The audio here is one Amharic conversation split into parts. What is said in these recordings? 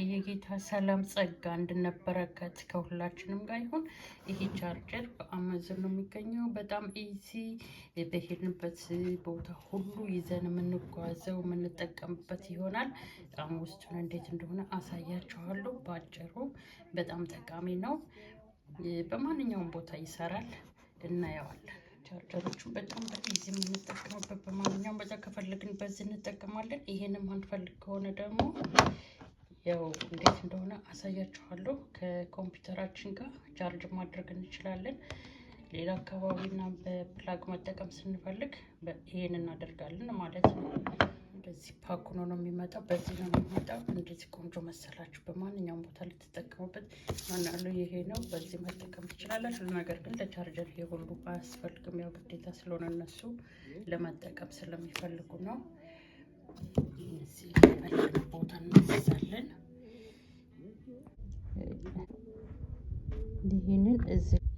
የጌታ ሰላም፣ ጸጋ፣ አንድነት፣ በረከት ከሁላችንም ጋር ይሁን። ይሄ ቻርጀር በአማዞን ነው የሚገኘው። በጣም easy፣ በሄድንበት ቦታ ሁሉ ይዘን የምንጓዘው የምንጠቀምበት ይሆናል። በጣም ውስጡን እንዴት እንደሆነ አሳያችኋለሁ። በአጭሩ በጣም ጠቃሚ ነው። በማንኛውም ቦታ ይሰራል። እናየዋለን። ቻርጀሮቹን በጣም በ easy የምንጠቀምበት፣ በማንኛውም በዛ ከፈለግን በዚህ እንጠቀማለን። ይሄንም አንፈልግ ከሆነ ደግሞ ያው እንዴት እንደሆነ አሳያችኋለሁ። ከኮምፒውተራችን ጋር ቻርጅ ማድረግ እንችላለን። ሌላ አካባቢና በ plug መጠቀም ስንፈልግ ይሄን እናደርጋለን ማለት ነው። እንደዚህ pack ሆኖ ነው የሚመጣው። በዚህ ነው የሚመጣው። እንደዚህ ቆንጆ መሰላችሁ። በማንኛውም ቦታ ልትጠቀሙበት ማናሉ ይሄ ነው። በዚህ መጠቀም ትችላላችሁ። ነገር ግን ለቻርጀር ይሄ ሁሉ አያስፈልግም። ያው ግዴታ ስለሆነ እነሱ ለመጠቀም ስለሚፈልጉ ነው። እዚህ ቦታ እናስይዛለን። ይህንን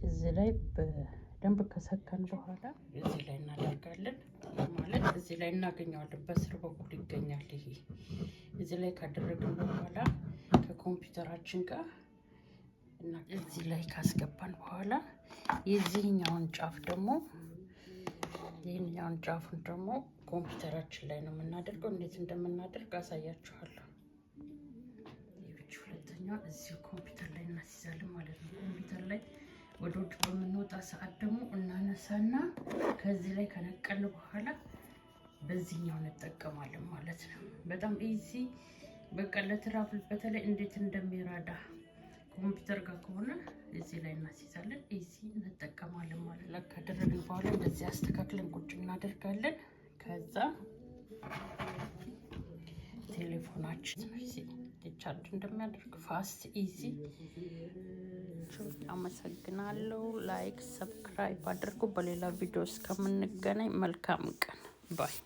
እዚህ ላይ በደንብ ከሰካን በኋላ እዚህ ላይ እናደርጋለን። ማለት እዚህ ላይ እናገኘዋለን። በስር በኩል ይገኛል። ይሄ እዚህ ላይ ካደረግን በኋላ ከኮምፒውተራችን ጋር እና እዚህ ላይ ካስገባን በኋላ የዚህኛውን ጫፍ ደግሞ ይህኛውን ጫፉን ደግሞ ኮምፒውተራችን ላይ ነው የምናደርገው። እንዴት እንደምናደርግ አሳያችኋለሁ። ይህች ሁለተኛዋ እዚሁ ኮምፒውተር ላይ እናስይዛለን ማለት ነው። ኮምፒውተር ላይ ወደ ውጭ በምንወጣ ሰዓት ደግሞ እናነሳና ከዚህ ላይ ከነቀልን በኋላ በዚህኛው እንጠቀማለን ማለት ነው። በጣም easy፣ በቃ ለ travel በተለይ እንዴት እንደሚረዳ፣ ኮምፒውተር ጋር ከሆነ እዚህ ላይ እናስይዛለን። Easy እንጠቀማለን ማለት ነው። ካደረግን በኋላ እንደዚህ አስተካክለን ቁጭ እናደርጋለን። ከዛ ቴሌፎናችን ቻርጅ እንደሚያደርግ fast, easy። አመሰግናለሁ። Like, subscribe አድርጉ። በሌላ ቪዲዮ እስከምንገናኝ መልካም ቀን፣ bye።